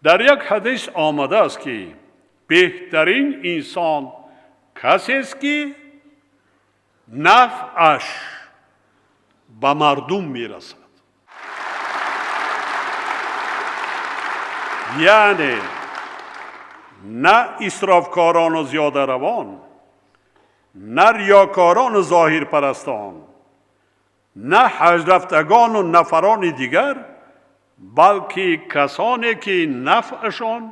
Дар як ҳадис омадааст, ки беҳтарин инсон касест, ки нафъаш ба мардум мерасад. Яъне на исрофкорону зиёдаравон, на риёкорону зоҳирпарастон, на ҳаҷрафтагону нафарони дигар, балки касоне ки нафъашон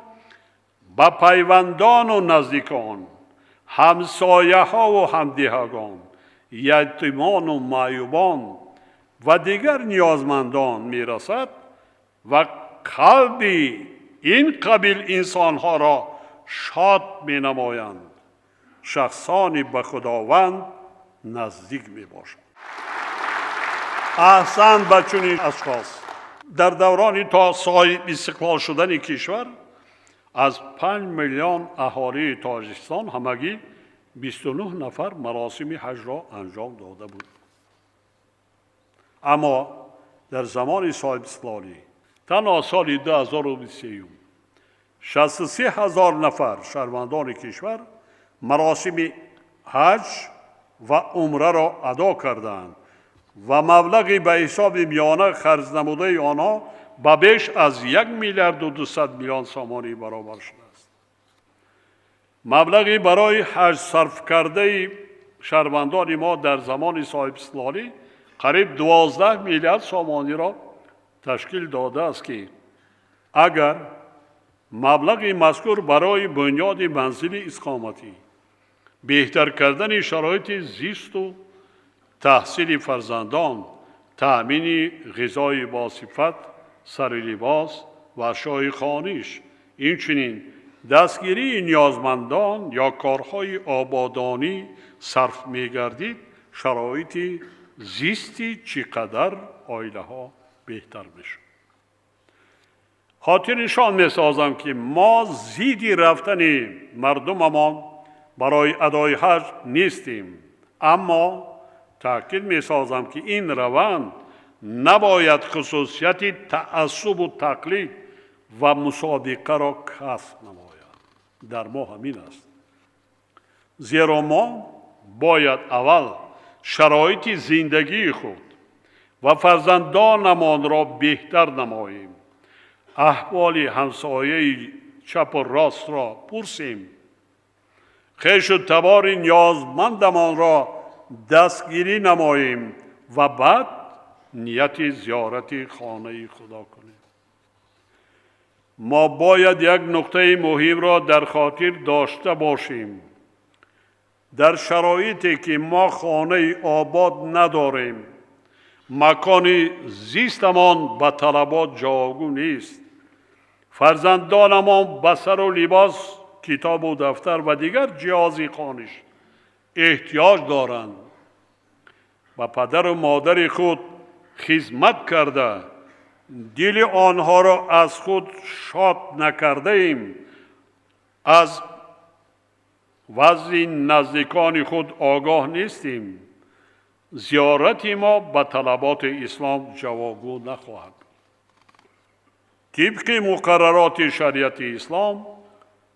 ба пайвандону наздикон, ҳамсояҳову ҳамдиҳагон, ятимону маъюбон ва дигар ниёзмандон мерасад ва қалби ин қабил инсонҳоро шод менамоянд, шахсони ба Худованд наздик мебошанд. Аҳсан ба чунин ашхос. Дар даврони то соҳиб истиқлол шудани кишвар аз 5 миллион аҳолии Тоҷикистон ҳамагӣ 29 нафар маросими ҳаҷро анҷом дода буд. Аммо дар замони соҳибистиқлолӣ танҳо соли 2023 63 ҳазор нафар шаҳрвандони кишвар маросими ҳаҷ ва умраро адо карданд ва маблағи ба ҳисоби миёна харҷ намудаи онҳо ба беш аз 1 миллиарду 200 миллион сомонӣ баробар шудааст. Маблағи барои ҳаҷ сарф кардаи шаҳрвандони мо дар замони соҳибистиқлолӣ қариб 12 миллиард сомониро ташкил додааст, ки агар маблағи мазкур барои бунёди манзили истиқоматӣ, беҳтар кардани шароити зисту таҳсили фарзандон, таъмини ғизои босифат, сари либос ва ашёи хониш, инчунин дастгирии ниёзмандон ё корҳои ободонӣ сарф мегардид, шароити зисти чӣ қадар оилаҳо беҳтар мешуд. Хотирнишон месозам, ки мо зидди рафтани мардумамон барои адои ҳаҷ нестем, аммо таъкид месозам, ки ин раванд набояд хусусияти таассубу тақлид ва мусобиқаро касб намояд. Дар мо ҳамин аст. Зеро мо бояд аввал шароити зиндагии худ ва фарзандонамонро беҳтар намоем, аҳволи ҳамсояи чапу ростро пурсем, хешу табори ниёзмандамонро дастгирӣ намоем ва баъд нияти зиёрати хонаи Худо кунем. Мо бояд як нуқтаи муҳимро дар хотир дошта бошем. Дар шароите ки мо хонаи обод надорем, макони зистамон ба талабот ҷавобгӯ нест, фарзандонамон ба сару либос, китобу дафтар ва дигар ҷиҳози хониш эҳтиёҷ доранд. Ба падару модари худ хизмат карда, дили онҳоро аз худ шод накардаем, аз вазъи наздикони худ огоҳ нестем, зиёрати мо ба талаботи ислом ҷавобгӯ нахоҳад. Тибқи муқаррароти шариати ислом,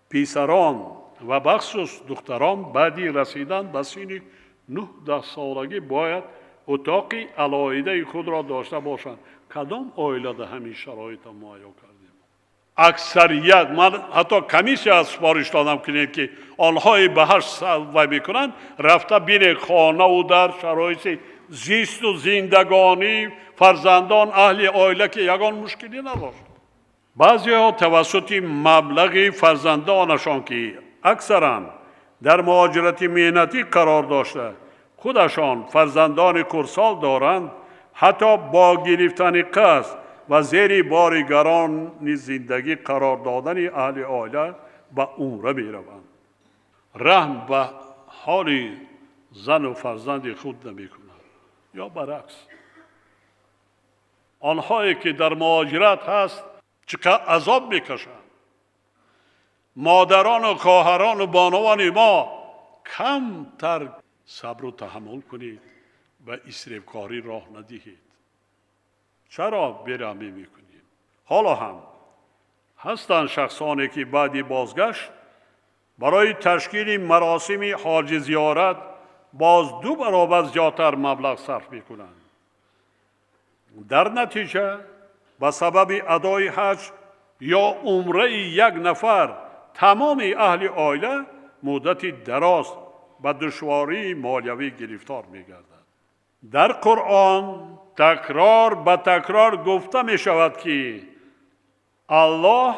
писарон ва бахусус духтарон баъди расидан ба синни 9-10 солагӣ бояд утоқи алоҳидаи худро дошта бошанд. Кадом оилада ҳамин шароитро муҳайё кардем? Аксарият, ман ҳатто комиссия супориш додам кунед, ки онҳое ба ҳаҷ вай мекунанд, рафта бинед хонаву дар шароити зисту зиндагонӣ фарзандон, аҳли оила, ки ягон мушкилӣ надошт. Баъзеҳо тавассути маблағи фарзандонашон, ки аксаран дар муҳоҷирати меҳнатӣ қарор дошта, худашон фарзандони хурдсол доранд, ҳатто бо гирифтани қасд ва зери бори гарони зиндагӣ қарор додани аҳли оила ба умра мераванд. Раҳм ба ҳоли зану фарзанди худ намекунанд ё баръакс. Онҳое ки дар муҳоҷират ҳаст, чӣ қадр азоб мекашанд. Модарону хоҳарону бонувони мо, камтар сабру таҳаммул кунед ва исрофкорӣ роҳ надиҳед. Чаро бераҳмӣ мекунем? Ҳоло ҳам Ҳастанд шахсоне ки баъди бозгашт барои ташкили маросими ҳоҷи зиёрат боз 2 баробар зиёдтар маблағ сарф мекунанд. Дар натиҷа ба сабаби адои ҳаҷ ё умраи як нафар тамоми аҳли оила муддати дароз ба душвории молиявӣ гирифтор мегардад. Дар Қуръон такрор ба такрор гуфта мешавад ки Аллоҳ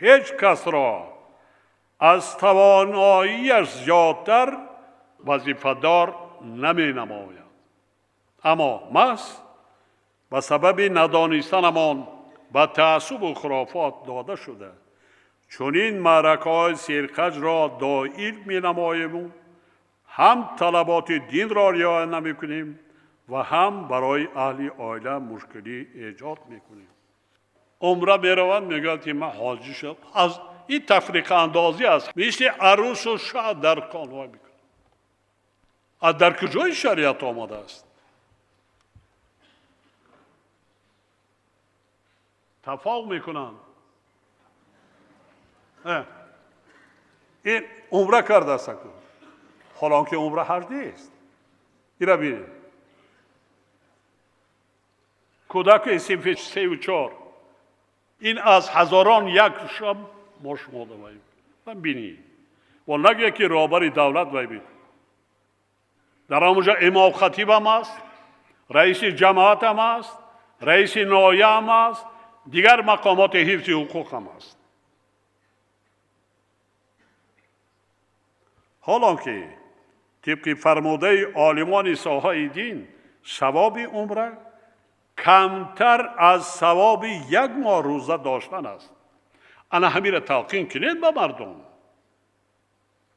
ҳеҷ касро аз тавоноияш зиёдтар вазифадор наменамояд. Аммо маҳз ба сабаби надонистанамон ба таассубу хурофот дода шуда, чунин маъракаҳои серқаҷро доир менамоему ҳам талаботи динро риоя намекунем ва ҳам барои аҳли оила мушкилӣ эҷод мекунем. Умра мераванд, мегӯяд ки ман ҳоҷӣ шудам. Аз ин тафриқаандозӣ аст, мисли арӯсу шаҳ дар конвой мекунад. Аз дар куҷои шариат омадааст? Тафоқ мекунанд. Ин умра кардааст, ҳолон ки умра ҳаҷ нест. Ира бинед, кӯдаки синфи 3 ва 4 ин аз ҳазорон як шаб мо шумо даваем. Бинед ва нагӯяд ки роҳбари давлат вай бин. Дар ҳамонҷо имом хатибам аст, раиси ҷамоатам аст, раиси ноҳияам аст, дигар мақомоти ҳифзи ҳуқуқам аст. Ҳолон ки тибқи фармудаи олимони соҳаи дин савоби умра камтар аз савоби 1 моҳ рӯза доштан аст. Ана ҳамира талқин кунед ба мардум.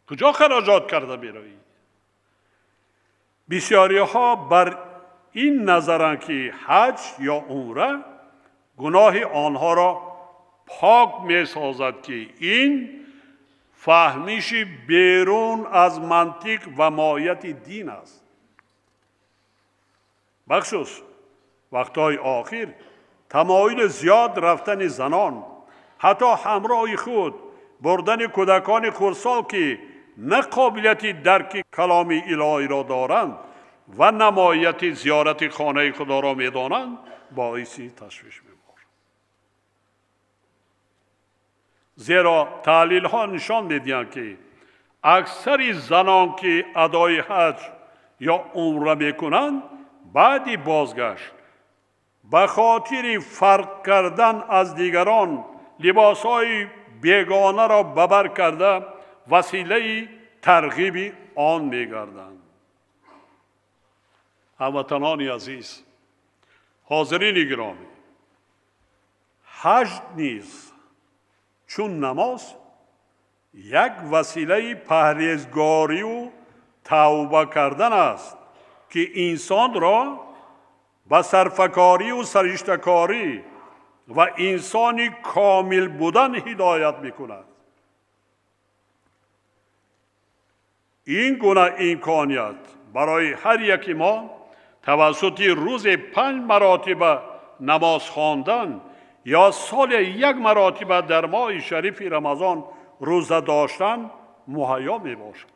Куҷо хароҷот карда меравӣ? Бисёриҳо бар ин назаранд ки ҳаҷ ё умра гуноҳи онҳоро пок месозад, ки ин фаҳмиши берун аз мантиқ ва моҳияти дин аст. Бахусус вақтҳои охир тамоили зиёд рафтани занон, ҳатто ҳамроҳи худ бурдани кӯдакони хурдсол ки на қобилияти дарки каломи илоҳиро доранд ва намояти зиёрати хонаи худоро медонанд, боиси ташвиш мебошад. Зеро таҳлилҳо нишон медиҳанд ки аксари занон ки адои ҳаҷ ё умра мекунанд, баъди бозгашт ба хотири фарқ кардан аз дигарон либосҳои бегонаро ба бар карда василаи тарғиби он мегарданд. Ҳамватанони азиз, ҳозирини гиромӣ, ҳаҷ низ чун намоз як василаи парҳезгорию тавба кардан аст ки инсонро ба сарфакорию сариштакорӣ ва инсони комил будан ҳидоят мекунад. Ин гуна имконият барои ҳар яки мо тавассути рӯзе 5 маротиба намоз хондан ё соли 1 маротиба дар моҳи шарифи Рамазон рӯза доштан муҳайё мебошад.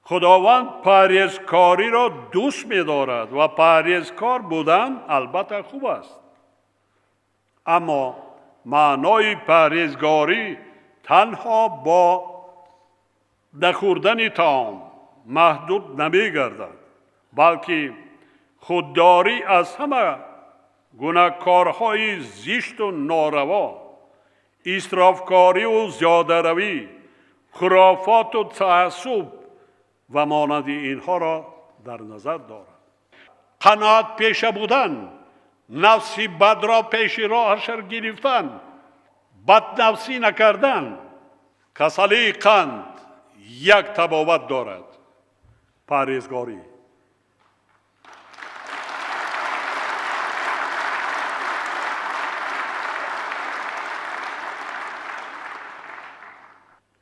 Худованд парҳезкориро дӯст медорад ва парҳезкор будан албатта хуб аст. Аммо маънои парҳезгорӣ танҳо бо нахӯрдани таом маҳдуд намегардад, балки худдорӣ аз ҳама гунаҳкорҳои зишту нораво, исрофкорию зиёдаравӣ, хурофоту таассуб ва монанди инҳоро дар назар дорад. Қаноат пеша будан, нафси бадро пеши роҳаш гирифтан, баднафсӣ накардан. Касалии қанд як табобат дорад: парҳезгорӣ.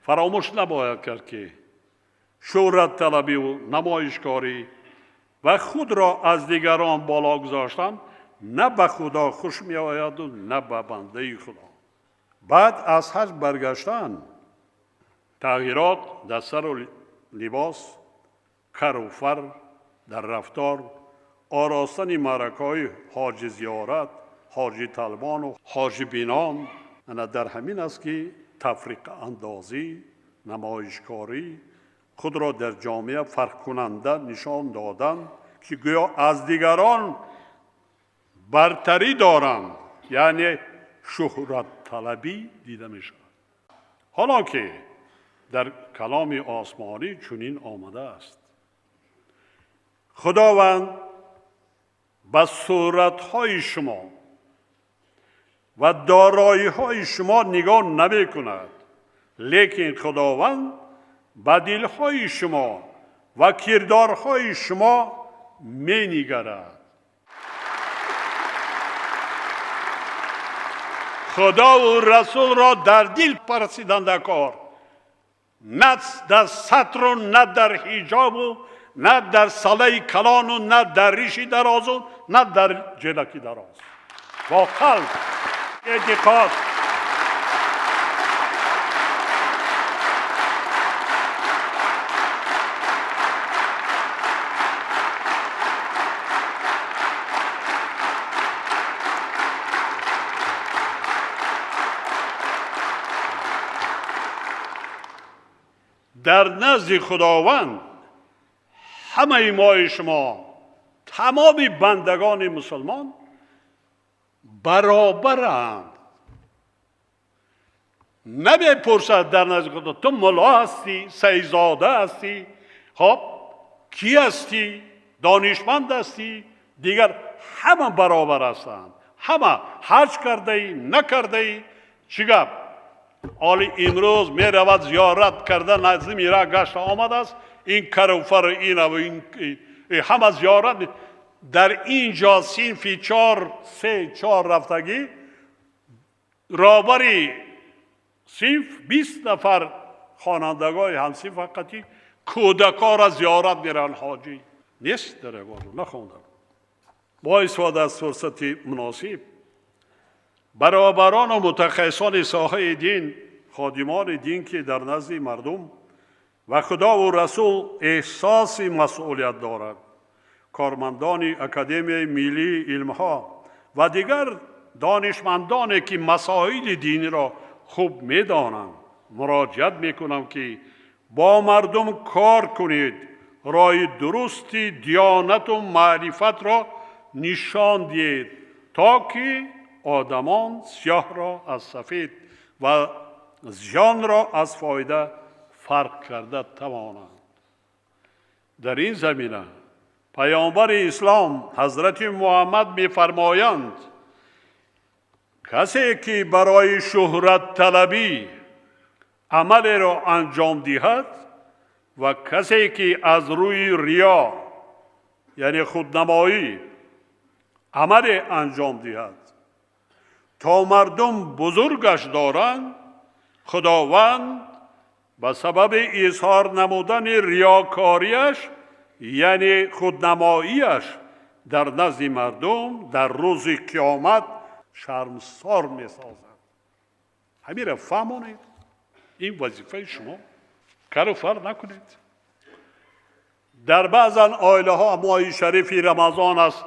Фаромӯш набояд кард ки шӯҳратталабиву намоишкорӣ ва худро аз дигарон боло гузоштан на ба Худо хуш меояду на ба бандаи Худо. Баъд аз ҳаҷ баргаштан тағйирот дар сару либос, кару фар, дар рафтор, оростани маъракаҳои ҳоҷи зиёрат, ҳоҷи талбону ҳоҷи бинон ана дар ҳамин аст, ки тафриқаандозӣ, намоишкорӣ, худро дар ҷомеа фарқкунанда нишон додан, ки гӯё аз дигарон бартарӣ доранд, яъне шӯҳратталабӣ дида мешавад. Ҳоло ки дар каломи осмонӣ чунин омадааст: Худованд ба суратҳои шумо ва дороиҳои шумо нигоҳ намекунад, лекин Худованд ба дилҳои шумо ва кирдорҳои шумо менигарад. Худову Расулро дар дил парастиданда кор, на дар сатру, на дар ҳиҷобу, на дар салаи калону, на дар риши дарозу, на дар ҷелаки дароз. Бо қалб эътиқод. Дар назди Худованд ҳамаи мои шумо, тамоми бандагони мусулмон баробаранд. Намепурсад дар назди Худо ту мулло ҳастӣ, сайзода ҳастӣ, хоб кӣ ҳастӣ, донишманд ҳастӣ, дигар ҳама баробар ҳастанд. Ҳама ҳаҷ кардаӣ, накардаӣ, чӣ гап? Оли имрӯз меравад зиёрат карда, назди мира гашта омадааст, ин каруфар, ин ҳама зиёрат. Дар ин ҷо синфи 4, 3, 4 рафтагӣ, роҳбари синф 20 нафар хонандагои ҳамсинф фақати кӯдакоро зиёрат мераванд. Ҳоҷӣ нест дар ягон ҷо, нахондам. Бо истифода аз фурсати муносиб баробарону мутахассисони соҳаи дин, ходимони дин, ки дар назди мардум ва Худову Расул эҳсоси масъулият дорад, кормандони Академияи миллии илмҳо ва дигар донишмандоне, ки масоили диниро хуб медонанд, муроҷиат мекунам, ки бо мардум кор кунед, роҳи дурусти диёнату маърифатро нишон диҳед, то ки одамон сиёҳро аз сафед ва зиёнро аз фоида фарқ карда тавонанд. Дар ин замина Паёмбари Ислом Ҳазрати Муҳаммад мефармоянд: касе ки барои шӯҳратталабӣ амалеро анҷом диҳад ва касе ки аз рӯи риё, яъне худнамоӣ, амале анҷом диҳад, то мардум бузургаш доранд, Худованд ба сабаби изҳор намудани риёкориаш, яъне худнамоияш дар назди мардум дар рӯзи қиёмат шармсор месозад. Ҳаминро фаҳмонед, ин вазифаи шумо. Кару фар накунед. Дар баъзан оилаҳо моҳи шарифи Рамазон аст,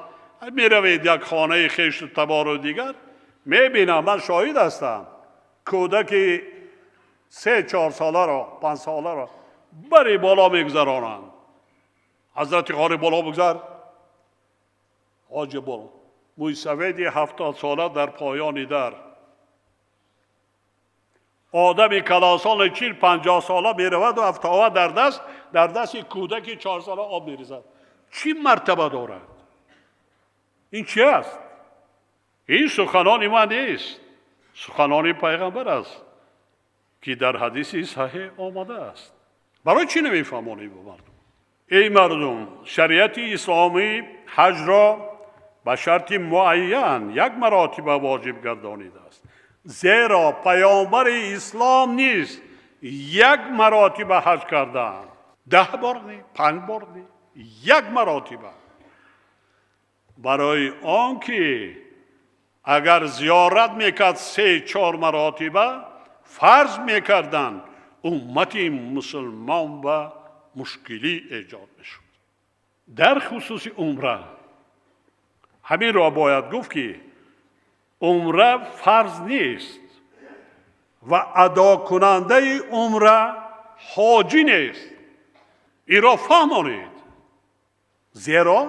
меравед як хонаи хешу табору дигар, мебинам, ман шоҳид ҳастам, кӯдаки 3-4 соларо, 5 соларо бари боло мегузаронанд. Ҳазрати қори боло бигзар, ҳоҷи боло. Мӯйсафеди 70 сола дар поёни дар. Одами калонсоли 40-50 сола мераваду афтова дар дасти кӯдаки 4 сола об мерезад. Чӣ мартаба дорад? Ин чи аст? Ин суханони ман нест, суханони пайғамбар аст, ки дар ҳадиси саҳеҳ омадааст. Барои чӣ намефаҳмонед бо мардум? Эй мардум, шариати исломӣ ҳаҷро ба шарти муайян як маротиба воҷиб гардонидааст, зеро паёмбари ислом низ як маротиба ҳаҷ кардаанд, 10 бор не, 5 бор не, як маротиба. Барои он ки агар зиёрат мекард 3-4 маротиба фарз мекарданд, уммати мусулмон ба мушкилӣ эҷод мешуд. Дар хусуси умра ҳаминро бояд гуфт, ки умра фарз нест ва адокунандаи умра ҳоҷӣ нест. Инро фаҳмонед, зеро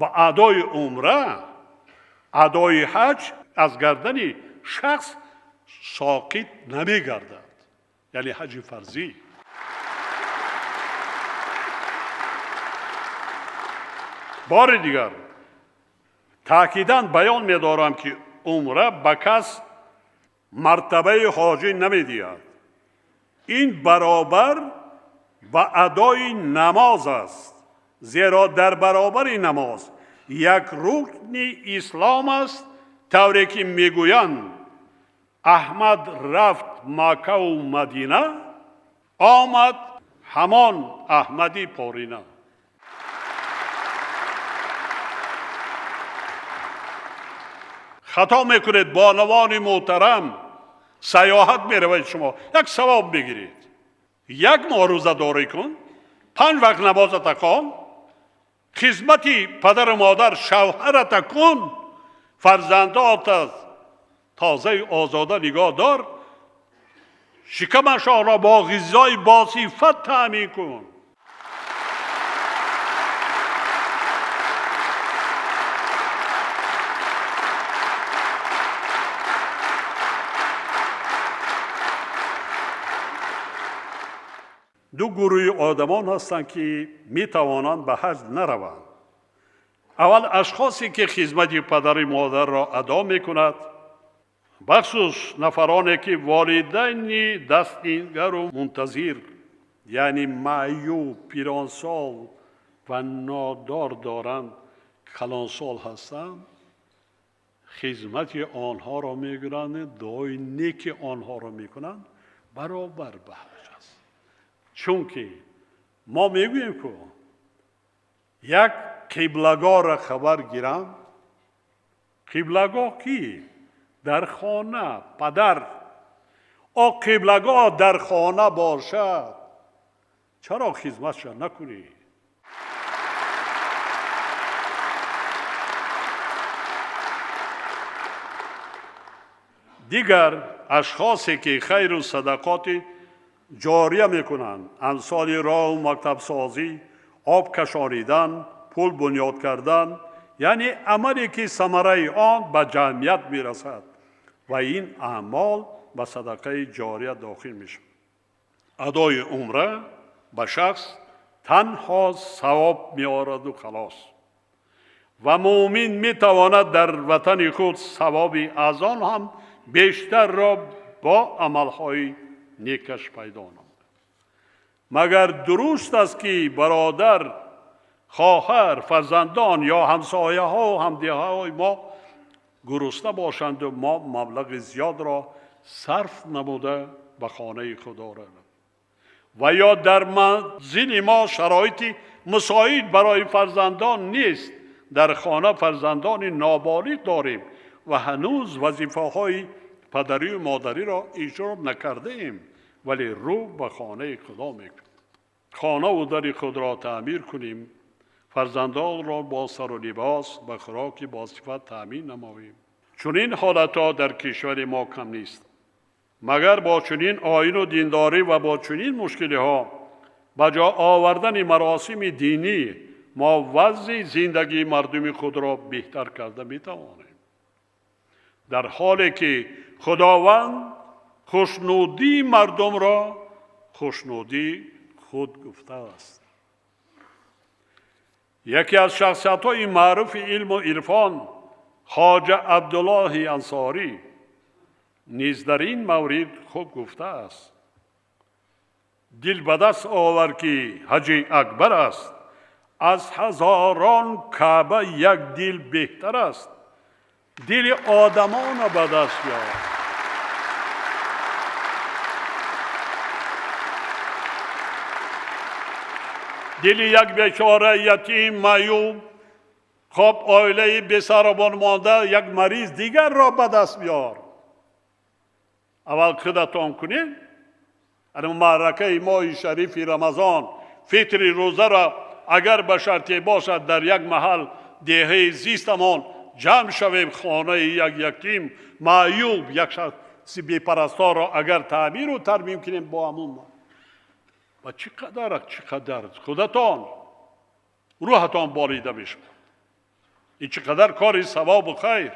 ба адои умра адои ҳаҷ аз гардани шахс соқит намегардад, яъне ҳаҷи фарзӣ. Бори дигар таъкидан баён медорам, ки умра ба кас мартабаи ҳоҷӣ намедиҳад. Ин баробар ба адои намоз аст, зеро дар баробари намоз як рукни ислом аст, тавре ки мегӯянд Аҳмад рафт Маккаву Мадина, омад ҳамон Аҳмади порина. Хато мекунед, бонувони муҳтарам, саёҳат меравед, шумо як савоб мегиред. Як моҳ рӯзадорӣ кун, 5 вақт намозата хон, хизмати падару модар шавҳарата кун, фарзандота тозаи озода нигоҳ дор, шикамашонро бо ғизои босифат таъмин кун. Ду гурӯҳи одамон ҳастанд, ки метавонанд ба ҳаҷ нараванд. Аввал ашхосе, ки хизмати падари модарро адо мекунад, бахусус нафароне, ки волидайни дастнигару мунтазир, яъне маъюб, пиронсол ва нодор доранд, калонсол ҳастанд, хизмати онҳоро мегиранд, дуои неки онҳоро мекунанд, баробар ба ҳаҷ аст. Чунки мо мегӯем, ку як қиблагоҳро хабар гирам, қиблагоҳ ки? Дар хона падар. О қиблагоҳ дар хона бошад, чаро хизматша накунӣ? Дигар ашхосе, ки хайру садақоти ҷория мекунанд, амсоли роҳу мактабсозӣ, об кашонидан, пул бунёд кардан, яъне амале, ки самараи он ба ҷамъият мерасад ва ин аъмол ба садақаи ҷория дохил мешавад. Адои умра ба шахс танҳо савоб меораду халос. Ва муъмин метавонад дар ватани худ савоби аз он ҳам бештарро бо амалҳои некаш пайдо намояд. Магар дуруст аст, ки бародар, хоҳар, фарзандон ё ҳамсояҳо ва ҳамдеҳаҳои мо гурусна бошанду мо маблағи зиёдро сарф намуда ба хонаи Худо равем ва ё дар манзили мо шароити мусоид барои фарзандон нест, дар хона фарзандони ноболиғ дорем ва ҳанӯз вазифаҳои падарию модариро иҷро накардаем, вале рӯ ба хонаи Худо мекунем. Хонаву дари худро таъмир кунем, фарзандонро бо сару либос ба хӯроки босифат таъмин намоем. Чунин ҳолатҳо дар кишвари мо кам нест. Магар бо чунин оину диндорӣ ва бо чунин мушкилиҳо ба ҷо овардани маросими динӣ мо вазъи зиндагии мардуми худро беҳтар карда метавонем. Дар ҳоле ки Худованд хушнудии мардумро хушнудии худ гуфтааст. Яке аз шахсиятҳои маъруфи илму ирфон Хоҷа Абдуллоҳи Ансорӣ низ дар ин маврид хуб гуфтааст: дил ба даст овар, ки ҳаҷи акбар аст, аз ҳазорон каъба як дил беҳтар аст. Дили одамонро ба даст биёр. Дили як бечора, ятим, маъюб, Хоб оилаи бесаробон монда як мариз дигарро ба даст биёр. Аввал худатон кунед. Ана маъракаи моҳи шарифи Рамазон, фитри рӯзаро агар ба шарте бошад дар як маҳал деҳаи зистамон ҷамъ шавем, хонаи як ятим, маъюб, як шахси бепарасторро агар таъмиру тармим кунем бо ҳамун ва чӣ қадар, чӣ қадар худатон рӯҳатон борида мешавад. Ин чӣ қадар кори савобу хайр.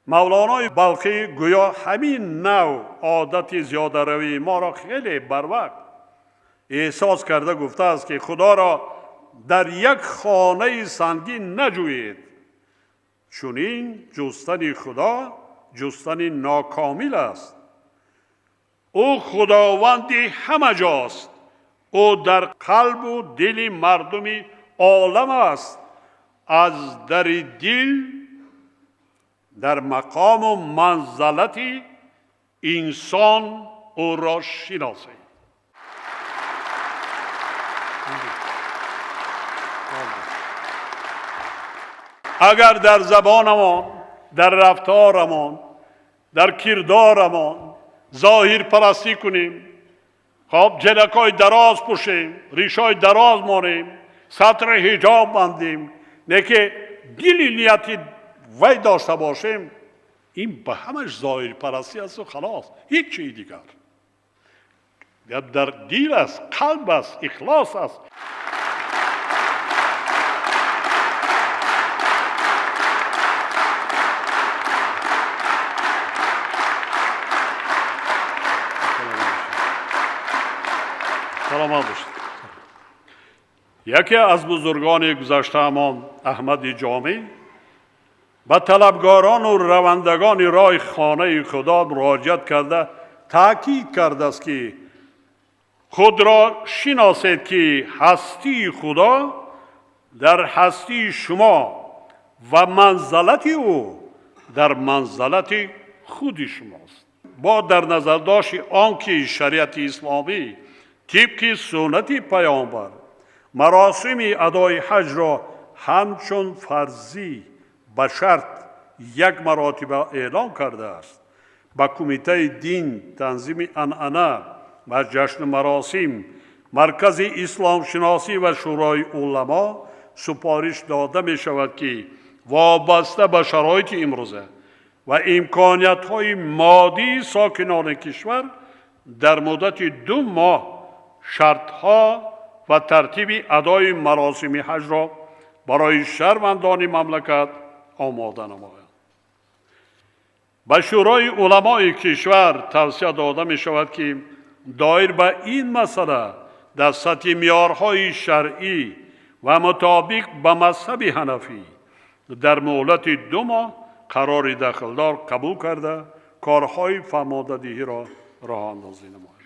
Мавлонои Балхӣ гӯё ҳамин нав одати зиёдаравии моро хеле барвақт эҳсос карда гуфтааст, ки Худоро дар як хонаи сангин наҷӯед, чунин ҷустани Худо ҷустани нокомил аст. Ӯ Худованди ҳама ҷост, ӯ дар қалбу дили мардуми олам аст. Аз дари дил дар мақому манзалати инсон ӯро шиносед. Агар дар забонамон, дар рафторамон, дар кирдорамон зоҳирпарастӣ кунем, хоб ҷелакҳои дароз пӯшем, ришҳои дароз монем, сатри ҳиҷоб бандем, не ки дили нияти вай дошта бошем, ин ба ҳамаш зоҳирпарастӣ асту халос, ҳеҷ чизи дигар. Дар дил аст, қалб аст, ихлос аст. Саломат бошед. Яке аз бузургони гузаштаамон Аҳмади Ҷомӣ ба талабгорону равандагони роҳи хонаи Худо муроҷиат карда таъкид кардааст, ки худро шиносед, ки ҳастии Худо дар ҳастии шумо ва манзалати ӯ дар манзалати худи шумост. Бо дар назардошти он ки шариати исломӣ тибқи суннати паёмбар маросими адои ҳаҷро ҳамчун фарзӣ ба шарт як маротиба эълон кардааст, ба Кумитаи дин, танзими анъана ва ҷашну маросим, Маркази исломшиносӣ ва Шӯрои уламо супориш дода мешавад, ки вобаста ба шароити имрӯза ва имкониятҳои моддии сокинони кишвар дар муддати 2 моҳ шартҳо ва тартиби адои маросими ҳаҷро барои шаҳрвандони мамлакат омода намоянд. Ба Шӯрои уламои кишвар тавсия дода мешавад, ки доир ба ин масъала дар сатҳи меъёрҳои шаръӣ ва мутобиқ ба мазҳаби ҳанафӣ дар муҳлати 2 моҳ қарори дахлдор қабул карда корҳои фармондадиҳиро роҳандозӣ намояд.